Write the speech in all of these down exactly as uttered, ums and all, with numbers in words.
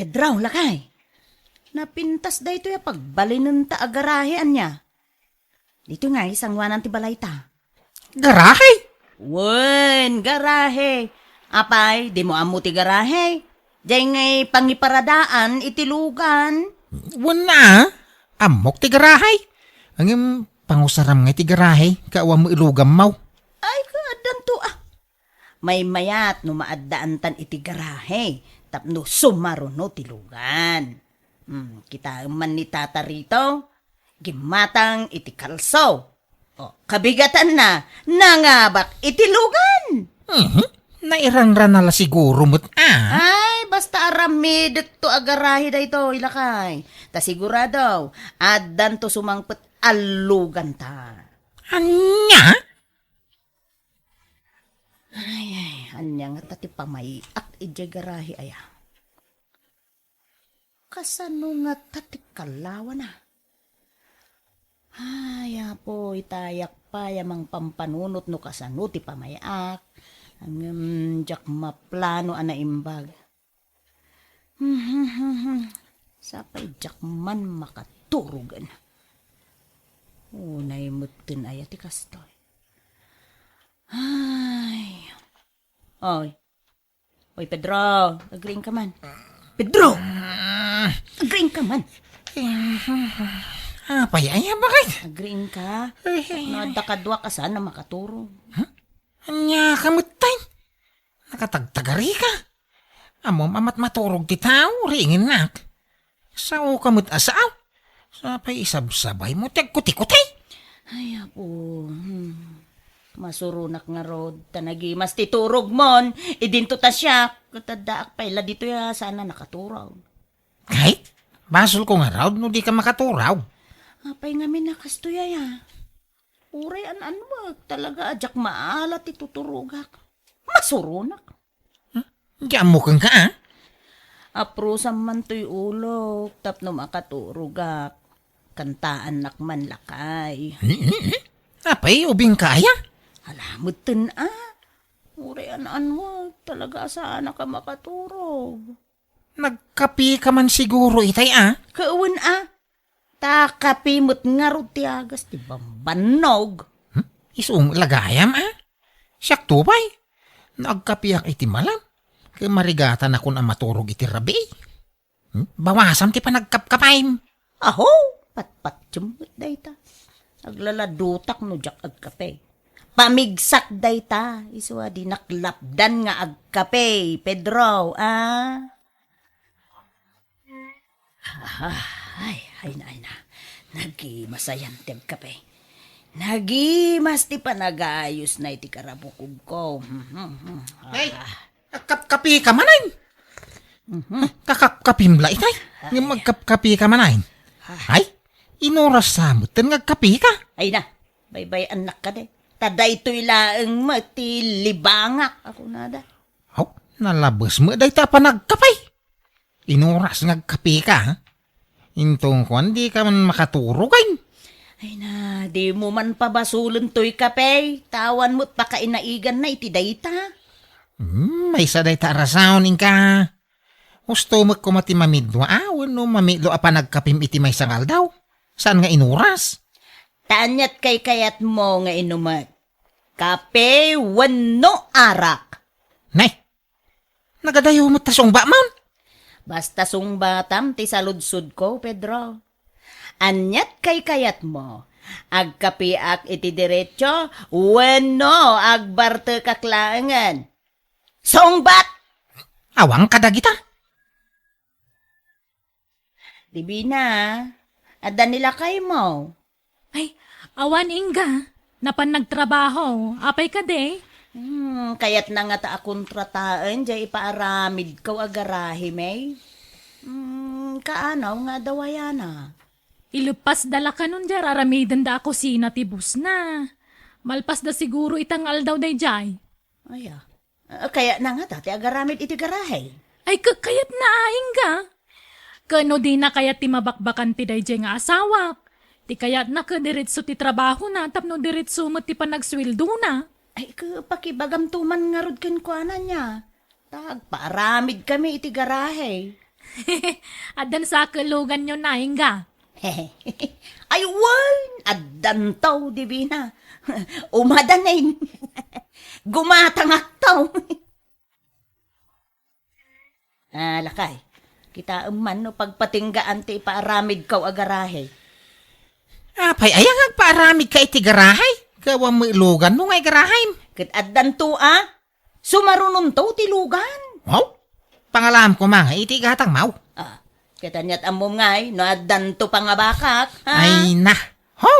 Pedro, lakay. Napintas daytoy a pagbalinenta a garahe, ania? Ditoy ngay sangoanan ti balayta. Garahe? Wen, garahe. Apay, dimo ammo ti garahe? Diay ngay pangiparadaan iti lugan. Wen a, ammok ti garahe. Ngem pangusaram ngay ti garahe, ket awan met ilugammaw. Ay, kaaddanto a. Maymayat no maaddaantan iti garahe tapno sumaruno ti lugan. Hmm, kitaem man ni Tata Rito, gimmatang iti kalso. O, kabigatanna, nangabak iti lugan. Mhm. Nairanrana la siguro met a. Ay, basta aramidekto a garahe daytoy, lakay. Ta sigurado, addanto sumangpet a luganta. Ania? Ay, ay, ania ngata ti pamay-ak idiay garahe aya? Kasano ngata ti kallawana? Ay, Apo, itayak pay a mangpampanunot no kasano ti pamay-ak. Ngem diak maplano a naimbag. Sapay diak man makaturogen. Unay metten aya ti kastoy. Ay. Oy. Oy, Pedro, agriingka man. Pedro! Agriingka man. Apay aya, bakit? Agriingka. Ay, ay, no ay. Adda kaduak a saan a makaturog. Ania ka metten? Nakatagtagari ka. Ammom a matmaturog ti tao, riingennak. Sao ka met a sao. Sapay isabsabay mo ti agkuti-kuti. Ay, Apo. Hmm. Masuronak ngarud, ta nagimas ti turogmon. Idinto ta siak, ket addaak pay la ditoy a saan a nakaturog. Ay, basolko ngarud no dika makaturog. Apay ngamin a kastoy aya? Uray an-anwek, talaga a diak maala ti tuturogak. Masuronak. Hmm? Di ammo kenka, a? Aprosam man toy ulok tapno makaturogak. Kantaannak man lakay. Hmm, hmm, hmm. Apay, ubingka aya? Ala, metten a. Uray an-anwek, talaga a saanak a makaturog. Nagkapika man siguro itay, a? Kawen a. Ta kape met ngarud ti agas ti bambannog. Hmm? Isu met la gayam, a? Siakto pay. No agkapiak iti malam, ket marigatanakon a maturog iti rabii. Hmm? Bawasam ti panagkapkapim. Aho, patpatiem met dayta. Aglaladutak no diak agkape. Pamigsak dayta, isu a dinak lapdan nga agkape, Pedro, a? Ah, ay, ay na, ay na. Nagimas ayan ti agkape. Nagimas ti panagayosna iti karabukogko. Hmm, hmm, hmm. Ay, ah. Kakapkapi ka manen? Mhm. Kakapkapim la itay? Ay. Ngem magkapkapi ka manen? Ah. Ay, inuras sa metten nga agkapi ka? Ay na, baybay-annak kadi. Ta daytoy laeng met ti libangak, a kunada. Aw, nalabes met dayta a panagkape. Inuras nga agkape ka, ha? Inton kuan, di ka man makaturog, ay. Ay na, di mo man pabasolen toy kape, ta awan met pakainaiganna iti dayta. Hmm, maysa dayta a rason, inka. Husto met koma ti mamidwa, a, wenno mamitlo a panagkapim iti maysa nga aldaw. Saan nga inuras? Ta aniat kaykayatmo nga inumek? Kape wenno arak? Nay, nagadayo met ta sungbatam. Basta sungbatam ti saludsodko, Pedro. Aniat kaykayatmo? Agkapiak iti diretso wenno agbartekak laengen? Sungbat! Awan kadagita. Divina, adda ni lakaymo? Ay, awan, ingga. Napan nagtrabaho. Apay kadi? Hmm, kayatna ngata a kontrataen diay ipaaramidko a garahe, May. Hmm, kaano nga adda wayana? Ileppasda la kanon diay ar-aramidenda a kusina ti bossna. Malpasda siguro ita nga aldaw daydiay. Aya. Ah, kayatna ngata ti agaramid iti garahe. Ay, ket kayatna a, ingga. Ket no dina kayat ti mabakbakan ti daydiay nga asawak, ti kayatna ket diretso ti trabahona tapno diretso met ti panagsueldona. Ay, ket pakibagamto man ngarud kenkuana nia. Ta agpaaramidkami iti garahe. Addan sa keluganyo na, ingga. Ay, wen, addanto, Divina. Umadanin. Gumatangakto. Ah, lakay, kitaem man no pagpatinggaan ti ipaaramidko a garahe. Apay, aya nga agpaaramidka iti garahe? Gawan met luganmo nga igarahem. Ket addanto a, sumarunonto ti lugan. Wow! Pangalaam koma nga iti gatangmo. Ah, ket aniat ammom ngay, no addanto pangabakak, ha? Ay na! Ho!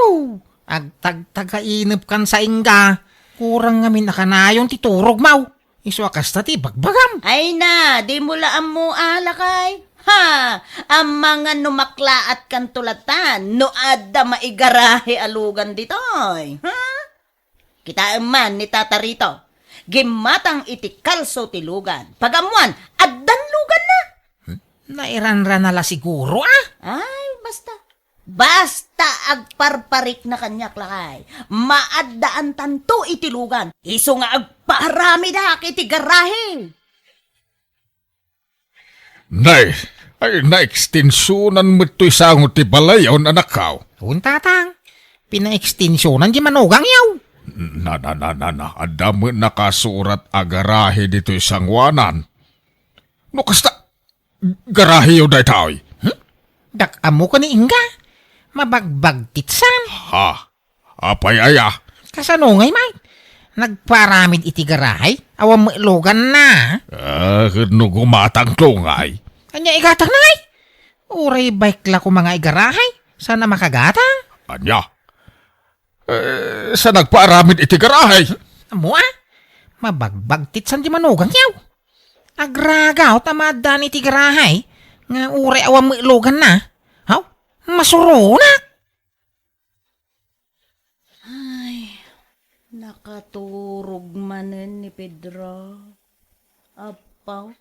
Agtagtagainepkan sa ingga. Kurang ngamin a kanayon ti turogmo. Isu a kasta ti ibagbagam. Ay na, dimo la ammo a, lakay. Ha! Amangan no maklaatkanto latan no adda maigarahe a lugan ditoy. Ha? Kitaem man ni Tata Rito. Gimmatang iti kalso ti lugan. Pagammoan, addan luganna. Hmm? Nairanrana la siguro, ah? Ay, basta. Basta agparparikna kaniak, lakay. Maaddaantanto iti lugan. Isu nga agpaaramidak iti garahe. Nay, ay, naekstensionan met toy sango ti balayon, anakko. Wen, tatang. Pinaekstensionan ti manugangyo. Na, na, na, na, na. Adda met nakasurat a garahe ditoy sangoanan. No kasta, garaheyo daytoy. Hmm? Dak ammo ken ni ingga. Mabagbagtitsan. Ha? Apay aya? Kasano ngay, Mike? Nagparamid iti garahe? Awan met luganna. Ah, ket no gumatangto ngay? Ania igatangna ngay? Uray bike la koma nga igarahe. Saan a makagatang? Ania? Eh, sa nagpaaramid iti garahe? Ammo a? Mabagbagtitsan ti manugangyo. Agragaw ta maaddan iti garahe nga uray awan met luganna. Haw? Masuronak! Ay, nakaturog manen ni Pedro. Apaw,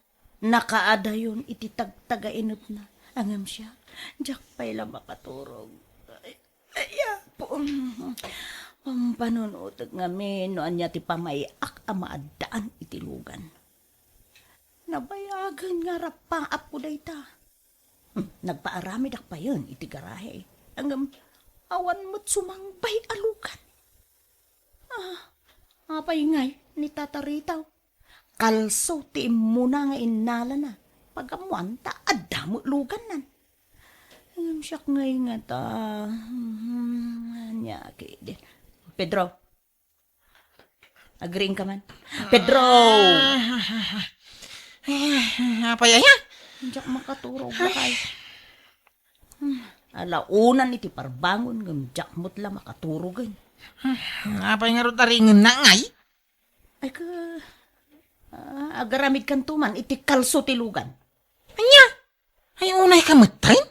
nakaadayon iti tagtagainepna. Ngem siak, diak pay la makaturog. Ay, ay, Apo. Pampanunotek ngamin no ania ti pamay-ak a maaddaan iti lugan. Nabayagen nga rappaapko dayta. Hmm, nagpaaramidak payen iti garahe. Ngem awan met sumangbay a lugan. Ah, apay ngay ni Tata Rito? Kalso ti immuna nga innalana. Pagammoan ta adda met lugannan. Ngem siak ngay ngata, hmm, ania ketdin? Pedro, agriingka man. Pedro! Apay aya? Diak makaturog, lakay. Hmm, alaonan iti parbangon ngem diak met la makaturogen. Hmm, apay ngarud a ringenna ngay? Ay ka, ah, agaramidkanto man iti kalso ti lugan. Ania? Ay, unayka metten?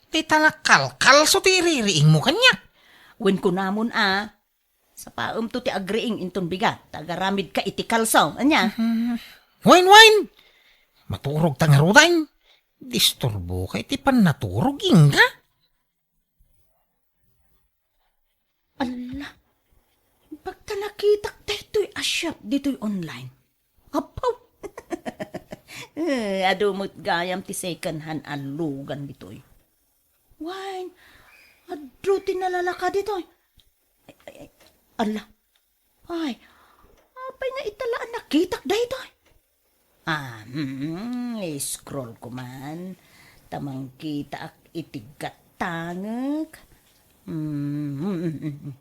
Dayta la kalkalso ti iririingmo kaniak. Wen kunamon a, sapaemto ti agriing inton bigat, ta agaramidka iti kalso. Ania? Mhm. Wen, wen! Maturogta ngaruden. Disturboka iti pannaturog, ingga. Alla, bagta nakitak daytoy a shop ditoy online. Apaw! Eh, adu met gayam ti second hand a lugan ditoy. Wen, adu ti nalalaka ditoy. Ay, ay, ay. Alla. Ay, apay nga ita la a nakitak daytoy? Ah, hmm, i-scroll ko man. Ta mangkitaak iti gattangek. Hmm, hmm, hmm, hmm.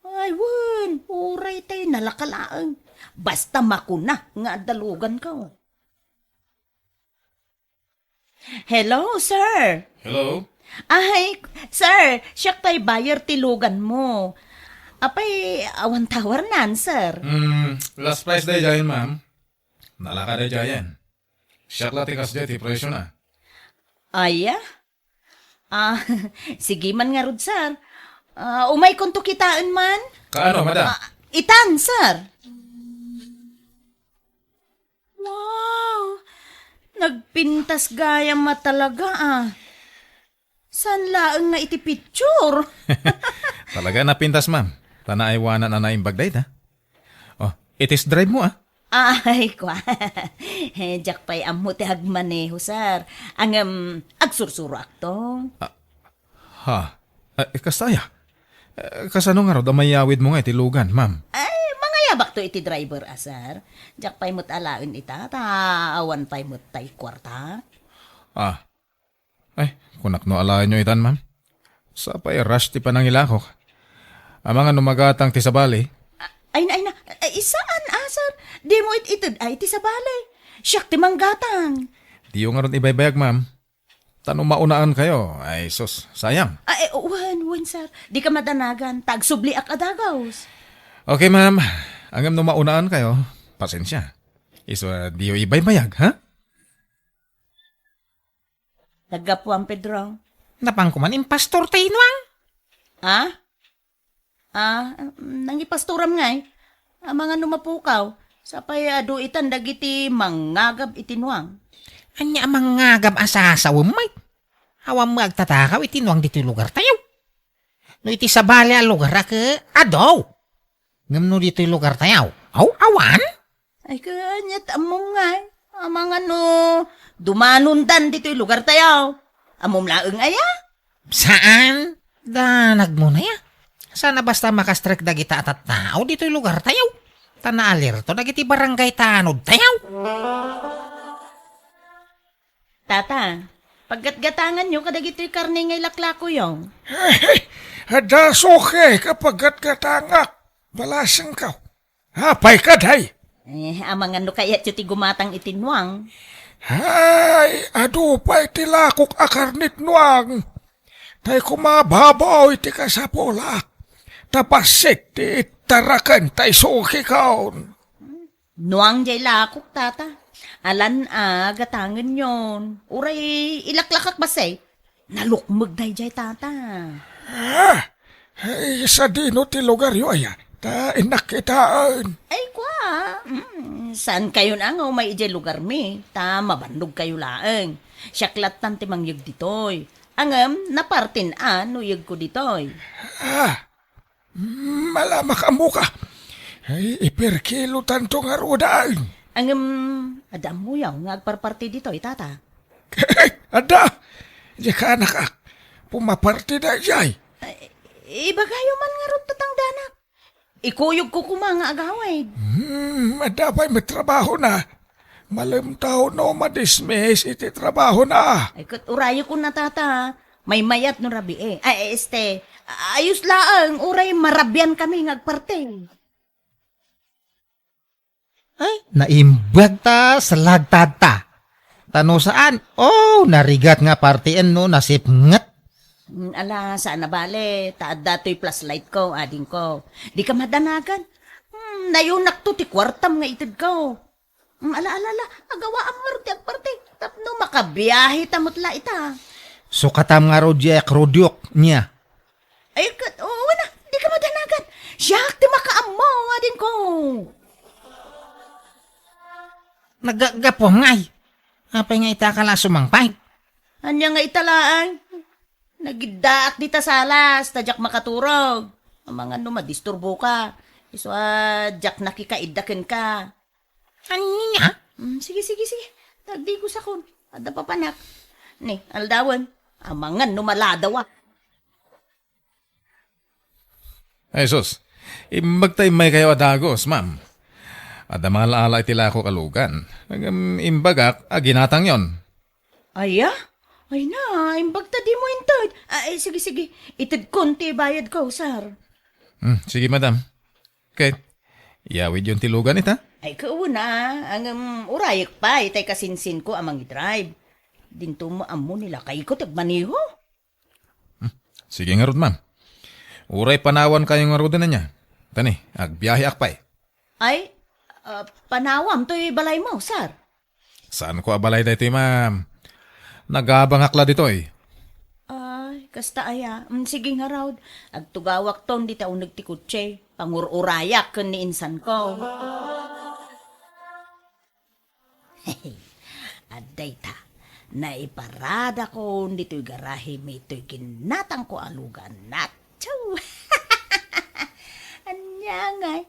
Ay, wen, uray tay nalaka laeng. Basta makuna nga adda luganko. Hello, sir. Hello? Ay, sir, siak tay buyer ti luganmo. Apay, awan tawarnan, sir? Hmm, last price daydiayen, ma'am. Nalaka daydiayen. Siak la ti kasdiay ti presyo na. Aya? Ah, sige man ngarud, sir. Ah, umaykonto kitaen man? Kaano, madam? Ah, itan, sir. Wow! Nagpintas gayam a talaga, ah. Saan laeng nga iti picture? Talaga napintas, ma'am. Ta naaywanan a naimbag dayta. Oh, i-test drive mo, ah. Ay, kwa. Diak pay ammo ti agmaneho, sir. Ngem, agsursuroakto. Ah, ha? Eh, kasta aya? Eh, kasano ngarud a mayawidmo nga iti lugan, ma'am? Ay, mangayabakto iti driver a, sir. Diak pay met alaen ita, ta awan pay met tay kuarta. Ah, Ay, kunak no alaenyo itan, ma'am. Sapay rush ti panangilakok. Amangan no magatang ti sabali. Ay na, ay na. Ay, saan a, sir? Dimo it-ited ay ti sabali. Siak ti manggatang. Diyo ngarud ibaybayag, ma'am. Ta no maunaankayo, ay sus, sayang. Ay, wen, wen, sir. Dika madanagan, ta agsubliak a dagus. Okay, ma'am. Ngem no maunaankayo, pasensia. Isu a diyo ibaybayag, ha? Naggapuam, Pedro. Napanko man impastor ti inuang. Ah? Ah, nangipastoram ngay? Amangan no mapukaw. Sapay adu itan dagiti mangngagab iti nuang. Ania a mangngagab a sasawem, Mike? Awan met agtatakaw iti nuang ditoy lugartayo. No iti sabali a lugar a ke, adu. Ngem no ditoy lugartayo, aw, awan? Ay, kaniat ammom ngay. Amangan no dumanondan ditoy lugartayo. Ammom laeng aya? Saan? Danagmo na ya. Saan a basta makastrek dagita a tattao ditoy lugartayo. Ta naalerto dagiti barangay tanodtayo. Tata, paggatgatanganyo kadagitoy karne nga ilaklakoyo. Adda suke ka paggatgatangak. Balasengko. Apay kadi? Eh, amangan no kayatyo ti gumatang iti nuang. Ay, adu pay ti lakok a karne ti nuang. Tay kumababaw iti kasapulak. Ta bassit ti ittaraken tay sukekon. Nuang jay lakok, tata. Alan a gatangenyon. Uray ilaklakak bassit. Nalukmeg dayjay, tata. Ah, ay, sadino ti lugaryo aya? Ta innak kitaen. Ay, kwa. Mm, saan kayo na nga umay idiay lugar mi? Ta mabannog kayo laeng. Siak lattan ti mangyeg ditoy. Angem, napartin a no yegko ditoy. Ah, Mm, ala, makaammoka. Ay, iperkilo tanto ngaruden. Angem, adda ammoyo nga agparparti ditoy, tata? Adda. Di ka, anak, ah. Pumaparti dayjay. Ay, ibagayo man ngarud tatangdanak. Ikuyogko koma nga agawid. Hmm, adda pay met trabahona. Malem ta no madismiss iti trabahona. Ay, ket urayekon a, tata. Maymayat no rabii. Ay, este, ayos laeng, uray marabian kami nga agparti. Ay, naimbag ta, salagtad ta. Ta no saan, oh, narigat nga partien no nasipnget. Mm, ala, saan a bale, ta adda toy flashlight ko, adingko. Di ka madanagan. Hmm, nayunakto ti kuartam nga itedko. Mm, ala, ala, ala, agawaam ngarud ti agparti. Tapno makabiahe ta met la ita. Sukatam ngarud diay akrodyok, nia. Ay, ket, oo na, di ka madanagan. Siak ti makaammo, adingko. Naggapuam ngay. Apay nga ita ka la sumangpet? Ania nga ita laeng? Nagiddaak dita salas, ta diak makaturog. Amangan no madisturbo ka. Isu a diak nakikaidda kenka. Ania? Mm, sige, sige, sige. Tagdigosakon. Adda papanak. Ni, aldawen. Amangan no maladawa. Ay, sus. Imbag ta immaykayo a dagus, ma'am. Adda mangaala iti lakok a lugan. Ngem imbagak a ginatangyon. Aya? Ay na, imbag ta dimo inted. Ay, sige, sige. Itedkon ti bayadko, sir. Hmm, sige, madam. Ket, iyawidyon ti lugan ita? Ay, kauna, ngem urayek pay tay kasinsinko a mangidrive. Dinto mo ammo ni lakayko ti agmaneho. Hmm. Sige ngarud, ma'am. Uray panawankayo ngaruden ania. Tani, agbiaheak pay. Ay, ah, panawam toy balaymo, sir? Saanko a balay daytoy, ma'am. Nagabangak la ditoy. Ay, kasta aya. Mm, sige ngarud. Agtugawakton dita uneg ti kotse. Pangur-urayak ken ni insanko. Adda ita, naiparadakon ditoy garahe mi toy ginatangko a lugan. Atsu! Ania ngay,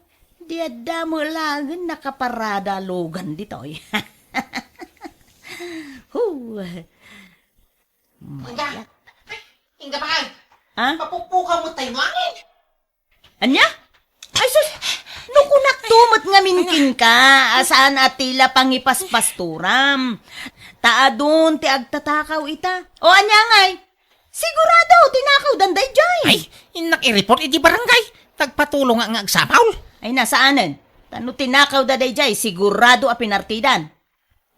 Di adda met laengen nakaparada a lugan ditoy. Hu. Inda. Mayat. Ay, inda bakay. Ha? Papukpukaw met tayo nuangin. Ania? Ay sus, no kunakto met ngamin kenka, a saan a ti la pangipaspasturam. Ta adun ti agtatakaw ita. O ania ngay? Sigurado, tinakawdan daydiay. Ay, innak i-report iti barangay. Tagpatulong nga, nga agsapaw. Ay, nasaanen. Ta no tinakawda daydiay, sigurado a pinartidan.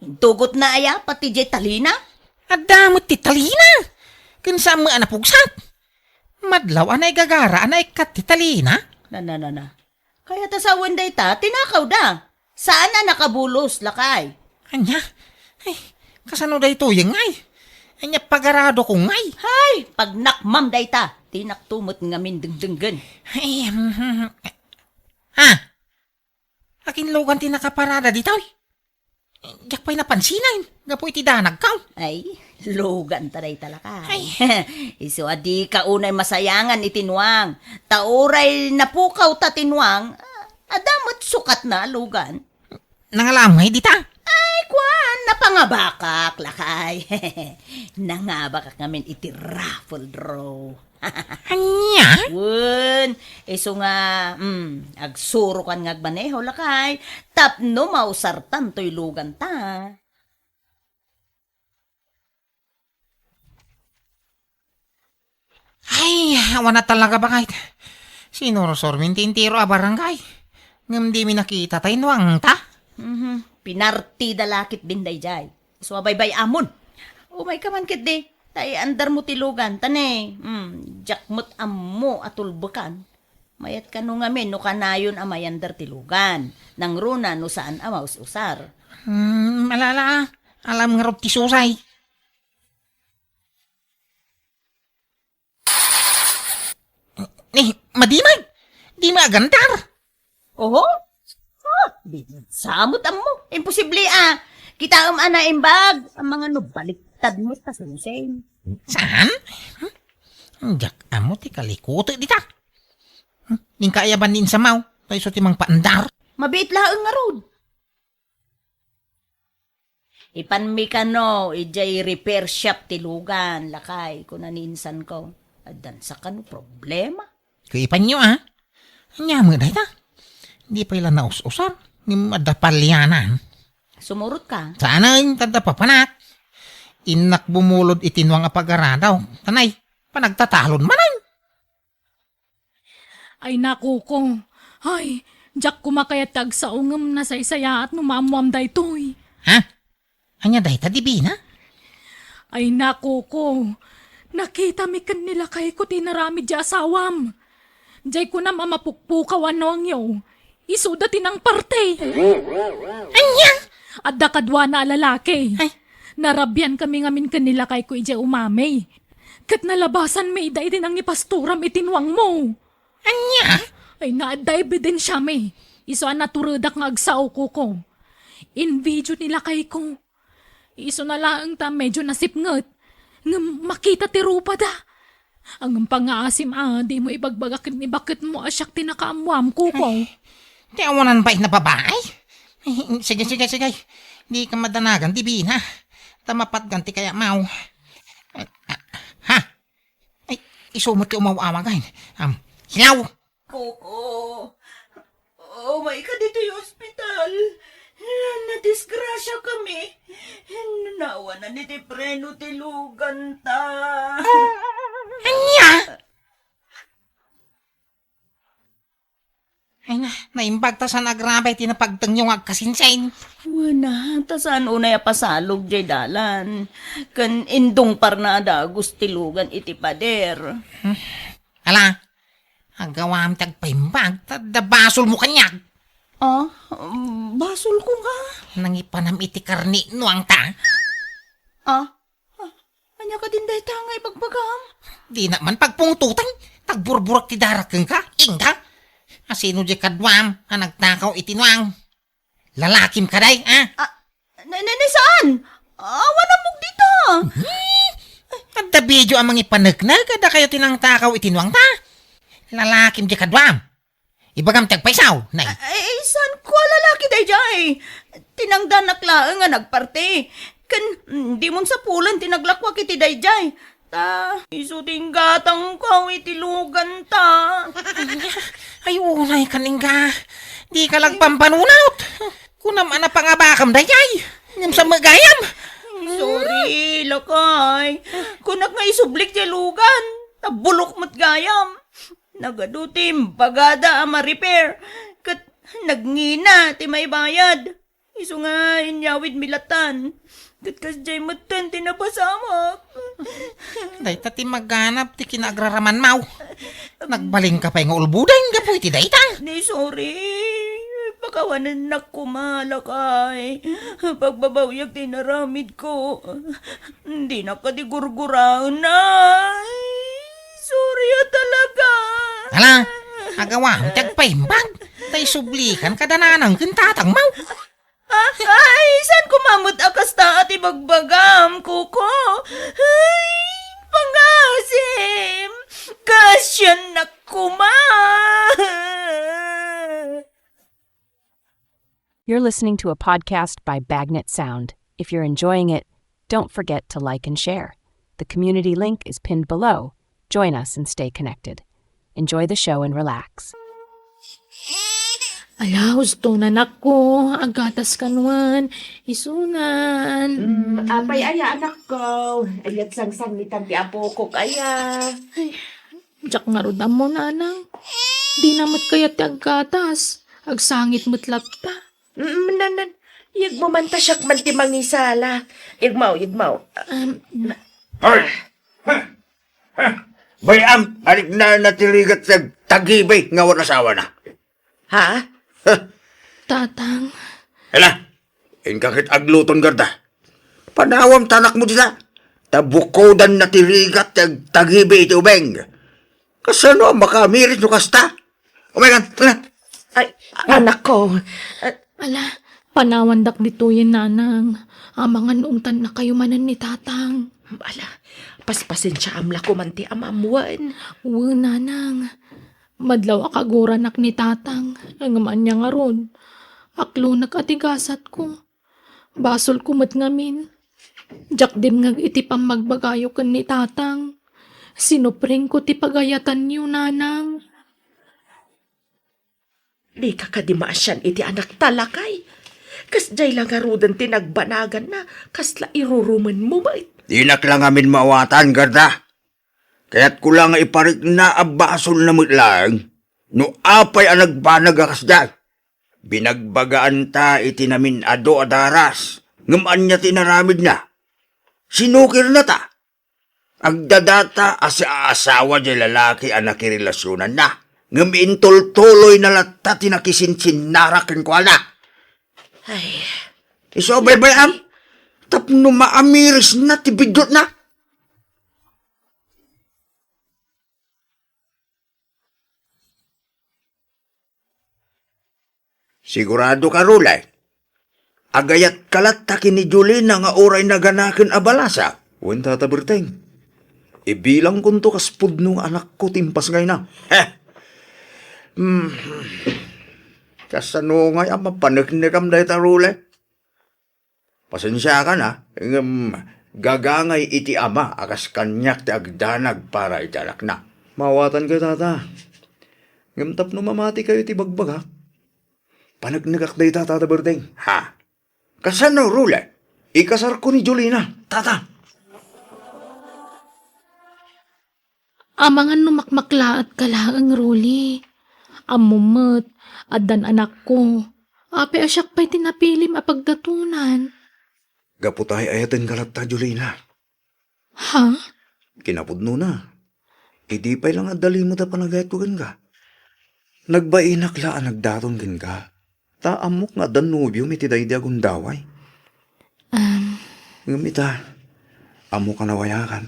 Intugotna aya pati diay talina? Adda met ti talina. Ken saan met a napugsak. Madlaw a naigagara a naikkat ti talina. Na, na, na, na. Kayat a sawen dayta, tinakawda. Saan a nakabulos, lakay. Ania? Ay, kasano daytoy ngay? Ania pagaradok ngay? Hay, pagnakmam dayta. Dinakto met ngamin dengdenggen. Ay, hmm, hmm, hmm. Ha? Akin lugan ti nakaparada ditoy? Diak pay napansinan, gapu iti danagkaw. Ay, luganta dayta lakay. Ay. Isu a dika unay masayangan iti nuang. Ta uray napukawta ti nuang, ah, adda met sukatna a lugan. Nangalam ngay dita? Ay, kuan, napangabakak, lakay. Nangabakak ngamin iti raffle draw. Ania? Wen, isu nga, mm, agsurokan nga agmaneho, lakay, tapno mausartan toy luganta. Ay, awan a talaga, bakay. Sinursormi ti entero a barangay. Ngem dimi nakita tay nuangta. Mhm. Pinartida la ketdin daydiay. Isu a baybay-amon. Umayka man ketdi. Ta iandarmo ti lugan. Ta ne, mm, diak met ammo a tulbekan. Mayat kano ngamin no kanayon a mayandar ti lugan. Nangruna no saan a maus-usar. Hmm, ala, ala. Alam ngarud ti susay. Eh, madimag! Dimi agandar! Oho? Ah, di sa met ammo. Imposible, ah. Kitaem a naimbag. Amangan no baliktad met ta sensei. Saan? Hmm? Diak ammo ti kalikutek dita. Hmm? Ning kaayaban ni insamaw. Ta isu ti mangpaandar. Mabiit laeng ngarud. Ipanmi kano idiay repair shop ti lugan, lakay, kuna ni insanko. Addansa kano problema? Ket ipanyo, a? Ania met dayta? Di pay la naus-usar, ngem adda palianan. Sumurotka? Saanen, ta adda papanak. Innak bumulod iti nuang a pagaradaw. Tanay, panagtatalon manen. Ay, nakuko. Ay, diak koma kayat ti agsao ngem nasaysayaat no maammoam daytoy. Ha? Ania dayta, Divina? Ay, nakuko. Nakitami ken ni lakayko ti inaramid ti asawam. Diay kunam a mapukpukaw a nuangyo. Isuda ti nangparti. Ania? Adda kaduana a lalaki. Ay. Narabiankami ngamin ken ni lakayko idiay umami. Ket nalabasanmi ida iti nangipasturam iti nuangmo. Ania? Ay, adda ebidensiami. Isu a naturedak nga agsao, kuko. Invideo ni lakayko. Isuna laeng ta medio nasipnget. Ngem makita ti rupada. Ngem pangngaasim a, dimo ibagbaga ken ni baketmo a siak ti nakaammoam, kuko. Ay, ti awanan pay nga babai? Ay, sige, sige, sige. Dika madanagan, Divina. Ta mapatgan ti kayamaw. Ha? Ay, isu met ti umaw-awag, ay. Am, hilaw! Kuko, umayka ditoy ospital. Nadisgrasiakami. Naawanan iti preno ti luganta. Ania? Ay na, naimbag ta saan agrabay ti napagtengyo nga agkasinsin. Wen a, ta saan unay a pasalog diay dalan. Ken indungparna a dagus ti lugan iti pader. Hmm. Ala, agawam ti agpaimbag, ta adda basolmo kaniak. Ah, basolko nga? Nangipanam iti karni nuangta. Ah, ah, ania kadin dayta nga ibagbagam? Dina man pagpungtotan, ta agburburak ti darak kenka, inda. Asino diay kaduam a nagtakaw iti nuang? Lalakim kadi, a? Ah, na, na, na, saan? Awan ammok dita. Hmm? Adda video a mangipaneknek, adda kayo ti nangtakaw iti nuangta. Lalakim diay kaduam. Ibagam ti agpaysaw, nay. Ah, eh, Daydiay, tinangdanak laeng a nagparte. Ken, mm, dimon sapulen ti naglakuak iti daydiay. Ta, isu ti inggatangko iti luganta. Ay, unay kan, ingga. Dika lagpampanunot. Kunam a napangabakam daydiay. Ngem sa magayam. Sorry, lakay. Kunak nga isublik ti lugan. Ta bulok met gayam. Nagadu ti imbagada a ma-repair. Ket nagngina ti maibayad. Isu nga inyawidmi latan. Ket kasdiay metten ti napasamak. Dayta ti maganap ti kinaagraramanmaw. Nagbalinka pay nga ulboden gapu iti dayta. Ni sorry. Pakawanennak koma, lakay. Pagbabawiak ti inaramidko. Dinak kadi gurguraen, ay. Sorry a talaga. Hala, agawam ti agpaimbag. Ta isublikan kada nanang ken tatangmaw. Ah, ay, saan koma met a kasta a ti bagbagam, Kuko? Ay, pangasim! Kasiannak koma! You're listening to a podcast by Bagnet Sound. If you're enjoying it, don't forget to like and share. The community link is pinned below. Join us and stay connected. Enjoy the show and relax. Ala, husto na, anak ko. Agatas ka nuan. Isunan. Mm, apay aya, anak ko? Ayat sangsangnitan ti apokok aya. Ay, diak ngarud ammo, nanang. Di na met kayat ti aggatas. Agsangit met latta. Mm, nan, nan. Iyagmo man ta siak man ti mangisala. Iyagmo, iyagmo. Um, Hoy! Bay-am, anik na natirigat ti agtagibi nga awan asawana. Ha? Tatang. Hala, inka ket agluton garda. Panawam ti anakmo dita. Ta bukodan na ti rigat ti agtagibi iti ubing. Kasano a makaamiris no kasta? Umaykan, hala. Ay, anak ko. Ah, Ala, panawandak ditoyen, nanang. Amangan no ungtannakayo manen ni tatang. Ala, paspasensiaam la koman ti amam wen. Wen, nanang. Madlaw a kaguranak ni tatang, ngem ania ngarud? Aklonek a ti gasatko. Basolko met ngamin. Diak dimngeg iti pammagbagayo ken ni tatang. Sinupringko ti pagayatanyo, nanang. Dika kadi maasian iti anakta, lakay? Kasdiay la ngaruden ti nagbanaganna, kasla irurumenmo met. Dinak la ngamin maawatan, Garda. Kayatko la nga iparikna a basolna met laeng no apay a nagbanag a kasdiay. Binagbagaanta iti namin-adu a daras, ngem ania ti inaramidna? Sinukirna ta. Agdadata a siaasawa diay lalaki a nakirelasionanna, ngem intultuloyna latta ti nakisinsinnarak kenkuana. Ay. Isu a baybay-am, tapno maamirisna ti biddutna. Sigurado ka, Rule? Agayatka latta ken ni Jolina nga uray naganaken a balasa? Wen, Tata Berteng. Ibilangkonto kas pudno nga anakko ti impasngayna. Heh! Hmm. Kasano ngay a mapaneknekam dayta, Rule? Pasensiakan, a, ngem gagangay iti ama a kas kaniak ti agdanag para iti anakna. Maawatankayo, Tata. Ngem tapno mamatikayo iti bagbagak, paneknekak dayta, Tata Berteng. Ha? Kasano, Rule? Ikasarko ni Jolina, Tata. Amangan no makmaklaatka laeng, Rule. Ammom met, addan anakko. Apay a siak pay ti napilim a pagdatonan? Gapu ta ay-ayatenka latta, Jolina. Ha? Kinapudnona, idi pay la nga adda limed a panagayatko kenka, nagbainak la a nagdaton kenka. Ta ammok nga adda nobiom iti daydi a gundaway. Am. Ngem ita, ammok a nawayakan.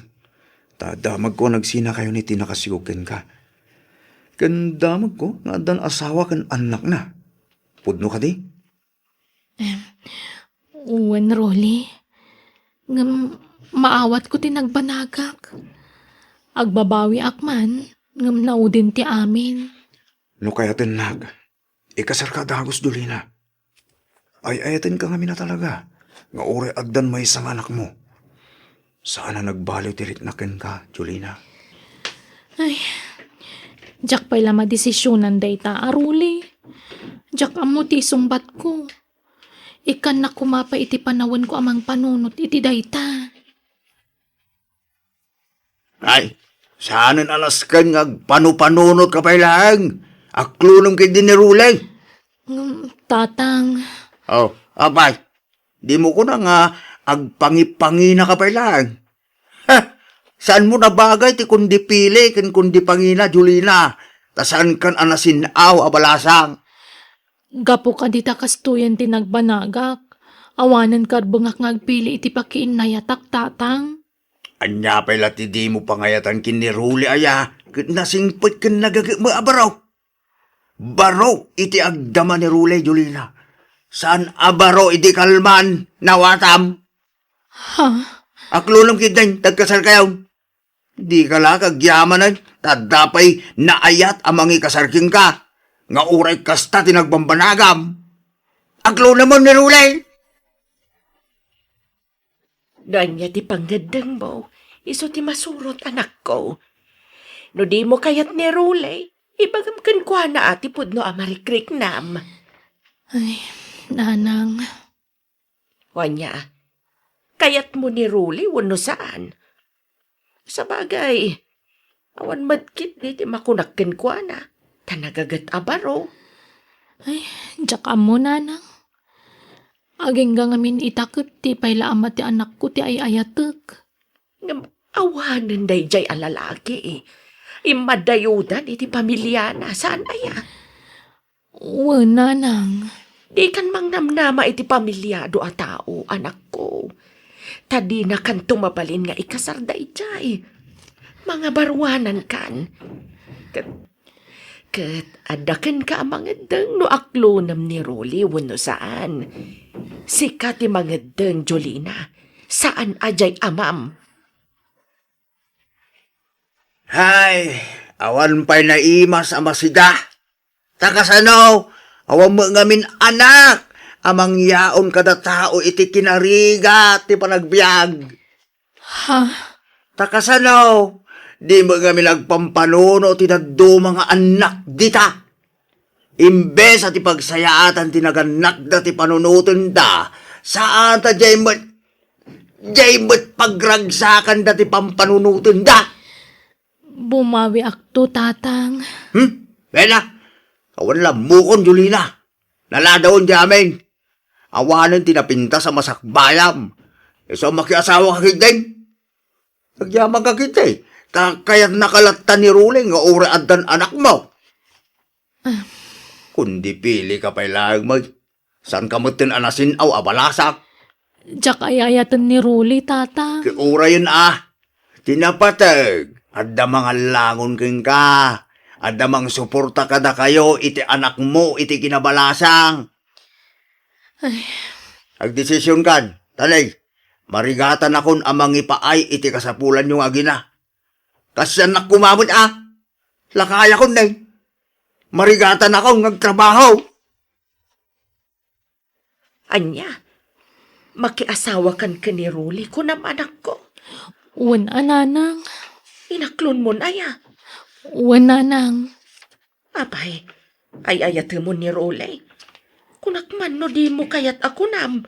Ta damagko a nagsinakayon iti nakasigog kenka. Ken damagko nga addan asawa ken annakna. Pudno kadi? Em, wen, Rolly. Ngem maawatko ti nagbanagak. Agbabawiak man, ngem naudin ti amin. No kayatennak, ikasarka a dagus, Jolina. Ay-ayatenka ngamin a talaga nga uray addan maysa nga anakmo. Saan a nagbaliw ti riknak kenka, Jolina. Ay, diak pay la madesisionan dayta a Ruli. Diak ammo ti isungbatko. Ikkannak koma pay iti panawenko a mangpanunot iti dayta. Ay, saanen a nasken nga agpanupanunotka pay laeng. Aklonem ketdi ni Ruli. Ngem, Tatang. Oh, apay, dimo kuna nga agpangipanginaka pay laeng. Ha! Saanmo nabagay ti kundi pili ken kundi pangina, Jolina, ta saankan a nasin-aw a balasang. Gapu kadi ta kastoyen ti nagbanagak, awanen karbengak nga agpili iti pakiinnayatak, Tatang. Ania pay la ti dimo pangayatan ken ni Ruli aya ket nasingpet ken nagagem a baro? Baro iti agdama ni Ruli, Jolina. Saan a baro iti kalman, nawatam? Ha? Aklonem ketdin, tagkasarkayon. Dika la kagyamanen, ta adda pay naayat a mangikasar kenka, nga uray kasta ti nagbambanagam. Aklonemon ni Ruli! No ania ti pangngeddengmo, isu ti masurot, anakko. No dimo kayat ni Ruli, ibagam kenkuana a ti pudno a marikriknam. Ay, nanang. Ania, kayatmo ni Ruli wenno saan? Sabagay, awan met ketdi ti makunak kenkuana, ta nagaget a baro. Ay, diak ammo, nanang. Agingga ngamin ita ket ti pay la ama ti anakko ti ay-ayatek. Ngem awanen daydiay a lalaki. Immadayudan iti pamiliana, saan aya? Wen, nanang. Dikan mangnamnama iti pamiliado a tao, anakko. Ta dinakanto mabalin nga ikasar daydiay. Mangabaruanankan. Ket, ket adda kenka a mangeddeng no aklonem ni Ruli wenno saan. Sika ti mangeddeng, Jolina. Saan a diay amam. Hay, awan pay naimas a masida. Ta kasano, awan met ngamin anak a mangyaon kada tao iti kinarigat ti panagbiag. Ha? Ta kasano, di met ngamin agpampanuno ti dadduma nga annak dita. Imbes a ti pagsayaatan ti nagannakda ti panunotenda, saan ta diay met, diay met pagragsakanda ti pampanunotenda. Bumawiakto, Tatang. Hmm? Bella, awan lammukon, Jolina. Naladawon ti amin. Awanen ti napintas a masakbayam. Isu a makiasawa ka ketdin. Agyaman ka ketdi. Ta kayatnaka latta ni Ruli nga uray addan anakmo. Ah. Kundi pili ka pay laeng met. Saan ka metten a nasin-aw a balasak? Diak ay-ayaten ni Ruli, Tatang. Ket urayen a, ti napateg, adda mangallangon kenka, adda mangsuporta kadakayo iti anakmo iti kinabalasang. Ay. Agdesisionkan, ta ne, marigatanakon a mangipaay iti kasapulanyo nga agina. Kaasiannak koma met a, lakayakon ne, marigatanakon nga agtrabaho. Ania? Makiasawakan ken ni Ruli, kunam, anakko? Wen a, nanang. Inaklonmon aya? Wen, nanang. Apay, ay-ayatemon ni Ruli? Kunak man no dimo kayat a kunam.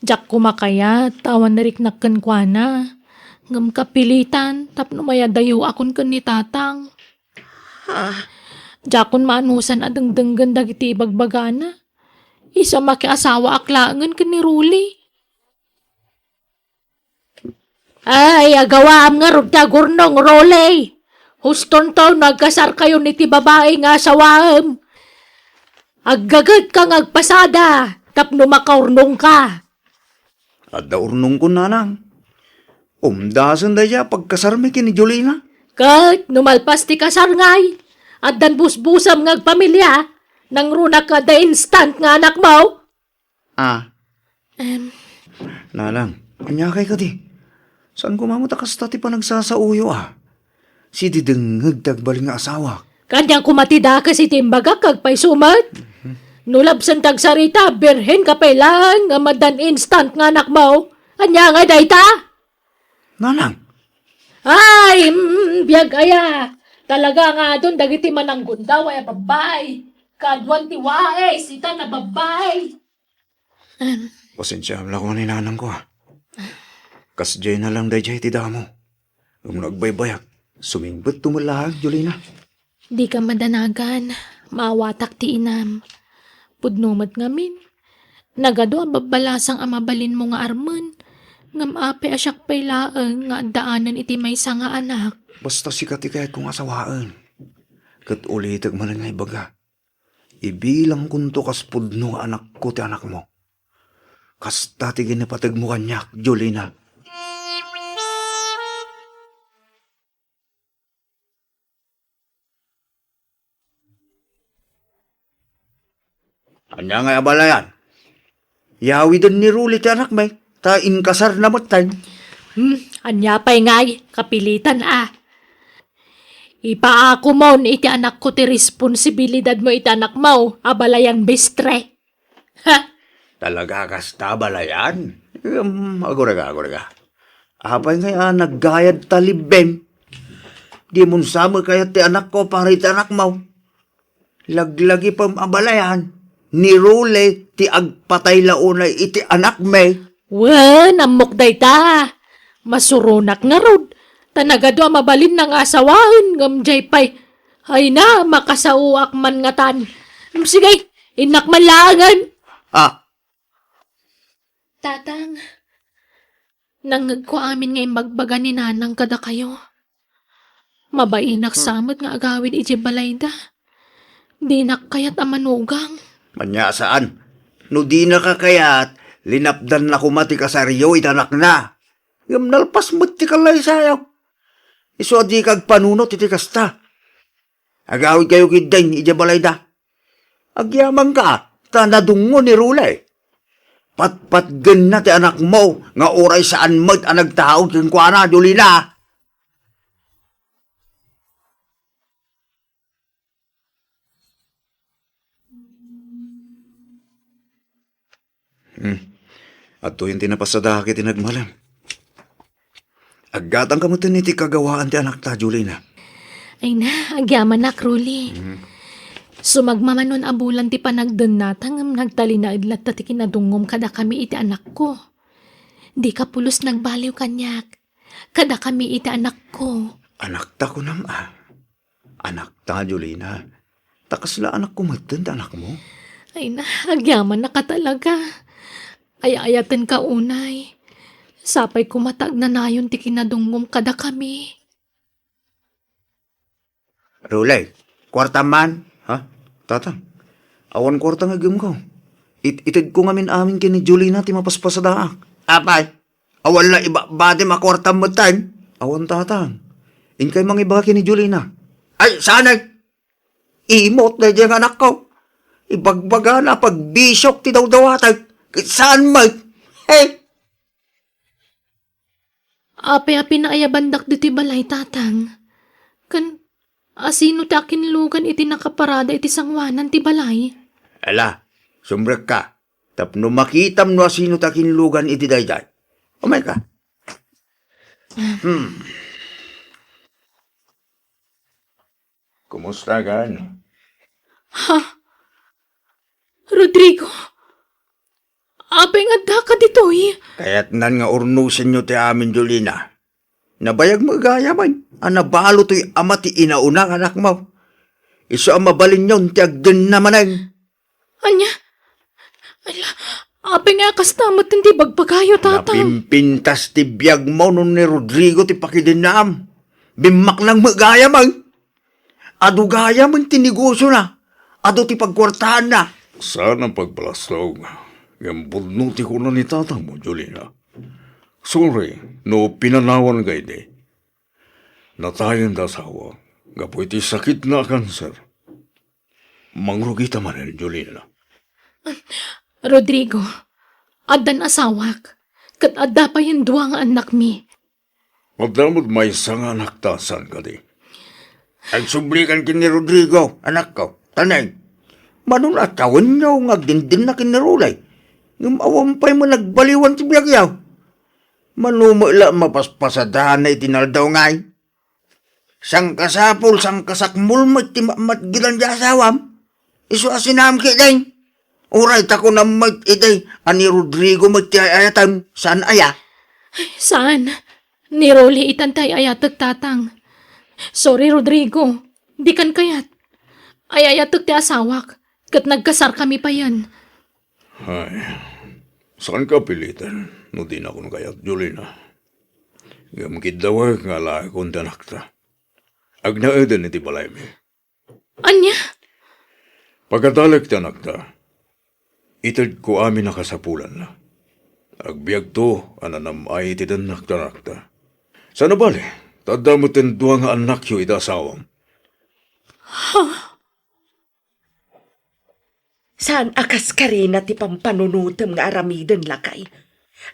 Diak koma kayat, ta awan nariknak kenkuana. Ngem kapilitan, tapno mayadayoakon ken ni Tatang. Ha? Diakon maanusan a dengdenggen dagiti ibagbagana. Isu a makiasawaak laengen ken ni Ruli. Ay, agawaam ngarud ti agurnong, Ruli. Hustonto no agkasarkayon iti babai nga asawaem. Aggagetka nga agpasada tapno makaurnongka. Adda urnongkon, nanang. Umdasen dayta pagkasarmi ken ni Jolina. Ket no malpas ti kasar ngay, addan busbusam nga agpamilia, nangruna ka da instant nga anakmo. Ah. Em. Nanang, aniakay kadi? Saan koma met a kasta ti panagsasaoyo a? Sidi dengngeg ti agbalin nga asawak. Kaniak koma ti dakes iti imbagak, agpayso met. Mhm. No labsenta agsarita, birhen ka pay laeng nga maddan instant nga anakmo. Ania ngay dayta? Nanang! Ay, mm, biag aya. Talaga nga adun dagiti mananggundaw aya babbai. Kaduan ti wais, ita na babbai. Em. Pasensiaem la koma ni nanangko, a. Kasdiay na lang daydiay ti damo. Ngem no agbaybayak, sumingbetto met laeng, Jolina. Dika madanagan, maawatak ti inam. Pudno met ngamin. Nagadu a babbalasang a mabalinmo nga armen, ngem apay a siak pay laeng nga addaanen iti maysa nga anak? Basta sika ti kayatko nga asawaen. Ket ulitek manen nga ibaga, ibilangkonto kas pudno nga anakko ti anakmo. Kasta ti ginapategmo kaniak, Jolina. Ania ngay abalayan? Yawiden ni Ruli ti anakmi, ta inkasarna metten. Hmm, ania pay ngay, kapilitan a. Ipaakomon iti anakko ti responsibilidadmo iti anakmo, abalayan mestre. Ha? Talaga kasta, abalayan? Em, agurega, agurega. Apay ngay a naggayad ta libbem? Dimon sa met kayat ti anakko para iti anakmo. Laglagipem, abalayan, ni Rule ti agpatay la unay iti anakmi. Wen, ammok dayta. Masuronak ngarud. Ta nagadu a mabalinna nga asawaen, ngem diay pay. Ay na, makasaoak man ngatan. Em, sige, innak man laengen. Ah. Tatang, nangngegko amin nga imbagbaga ni Nanang kadakayo. Mabainak sa met nga agawid idiay balayda. Dinak kayat a manugang. Ania saan? No dinaka kayat, linapdanna koma ti kasaryo iti anakna. Ngem nalpas met ti kallaysayo. Isu a dika agpanunot iti kasta. Agawidkayo ketdin idiay balayda. Agyamanka, ta nadungngo ni Rule. Patpatgenna ti anakmo nga uray saan met a nagtaud kenkuana, Jolina. Hmm. Adtoyen ti napasadaak iti nagmalem. Aggatangka metten iti kagawaan ti anakta, Jolina. Ay na, agyamanak, Ruli. Mhm. Sumagmamano a bulan ti panagdennata ngem nagtalinaed latta ti kinadungngom kadakami iti anakko. Dika pulos nagbaliw kaniak. Kadakami iti anakko. Anakta, kunam a? Anakta, Jolina. Ta kasla anakko metten ti anakmo? Ay na, agyamannaka talaga. Ay-ayatenka unay. Sapay koma ta agnanayon ti kinadungngom kadakami. Rulay, kuarta man? Ha? Tatang, awan kuarta nga aggemko. It-, itedko ngamin amin ken ni Jolina ti mapaspasadaak. Apay, awan la ibabatim a kuartam metten? Awan, Tatang. Inkay mangibaga ken ni Jolina. Ay, saanen? Imot daydiay nga anakko. Ibagbagana a pagbisiok ti dawdawatek. Ket saan met? Hey! Apay a pinaayabandak ditoy balay, Tatang? Ken asino ti akinlugan iti nakaparada iti sangoanan ti balay? Ala, sumrekka. Tapno makitam no asino ti akinlugan iti daydiay. Umayka. Hmm. Kumusta kan? Ha? Rodrigo, apay nga addaka ditoy? Kayatnan nga urnosenyo ti amin, Jolina. Nabayag met gayam a nabalo toy ama ti inauna nga anakmo. Isu a mabalinyon ti agdenna manen. Ania? Ala, apay nga kasta met ti bagbagayo, Tatang? Napimpintas ti biagmo no ni Rodrigo ti pakidennam. Bimmaknang met gayam, ay. Adu gayam ti negosiona. Adu ti pagkuartaanna. Saan a pagbalastog, ngem pudno ti kuna ni tatangmo, Jolina. Sorry no pinanawan ka idi. Natayen ti asawa gapu iti sakitna a kanser. Mangrugita manen, Jolina. Rodrigo, addan asawak, ket adda payen dua nga annakmi. Adda met maysa nga anakta, saan kadi? Agsublikan ken ni Rodrigo, anakko. Taneng, Mano a tawenyo nga agdindinna ken ni Rolly? Ngem awan pay met nagbaliwan ti biagyo. Mano met la a mapaspasadanna iti naldaw ngay? Sangkasapul, sangkasakmol met ti matmatgedan ti asawam. Isu a sinaam ketdin. Uray ta kunam met iti a ni Rodrigo met ti ay-ayatem, saan aya? Saan? Ni Rolly itan ti ay-ayatek, Tatang. Sorry, Rodrigo. Dikan kayat. Ay-ayatek ti asawak, ket nagkasarkami payen. Ay, saanka piliten no dinakon kayat, Jolina. Ngem kiddawek nga alaekon ti anakta. Agnaeden iti balaymi. Ania? Pagkadalek ti anakta, itedko amin a kasapulanna. Agbiagto a nanam-ay iti dennak ti anakta. Saan a bale, ta adda met dua nga annakyo iti asawam. Saan a kas karina ti pampanunotem nga aramiden, lakay?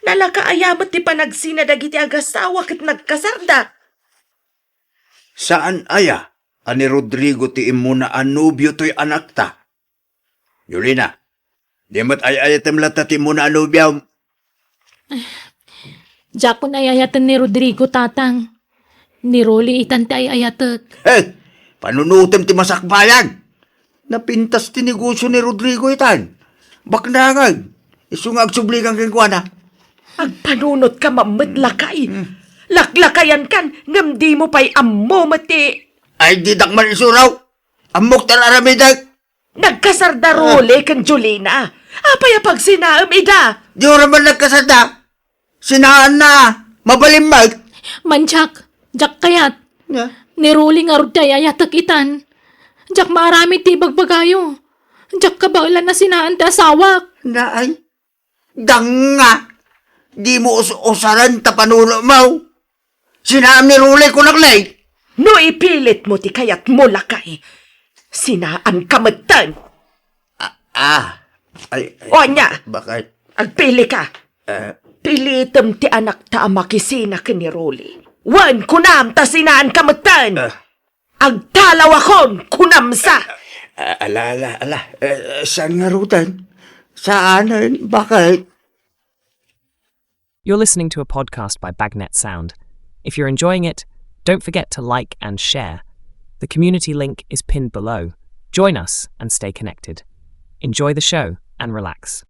Nalaka aya met ti panagsina dagiti agasawa ket nagkasarda? Saan aya a ni Rodrigo ti immuna a nobio toy anakta? Jolina, di met ay-ayatem latta ti immuna a nobiom? Diakon ay-ayaten ni Rodrigo, Tatang. Ni Rolly itan ti ay-ayatek. Eh, panunotem ti masakbayan. Napintas ti negosio ni Rodrigo itan. Baknangan. Isu nga agsublikan kenkuana. Agpanunotka met, lakay. Hmm. Laklakayankan, ngem dimo pay ammo met ti... Ay, didak man isuraw. Ammok ta aramidek. Nagkasarda Rolly ken Jolina. Apay a pagsinaem ida? Di ura man nagkasarda. Sinaanna, mabalin met. Mandiak, diak kayat. Nia? Ni Rolly ngarud ti ay-ayatek itan. Diak maaramid ti ibagbagayo. Diak kabaelan a sinaan ti asawak. Naay, danga. Dimo us-usaren ta panunotmo. Sinaam ni Rolly, kunak, lay. No ipilitmo ti kayatmo, lakay, sinaanka metten. Ah, ah. Ay, ay. O, ania? Bakit? Agpilika. Eh. Pilitem ti anakta a makisina ken ni Rolly. Wen, kunam ta sinaanka metten. Eh. Agtalawakon, kunam sa. Ah, ala, ala, ala. Eh, saan ngaruden? Saanen? Bakit? You're listening to a podcast by Bagnet Sound. If you're enjoying it, don't forget to like and share. The community link is pinned below. Join us and stay connected. Enjoy the show and relax.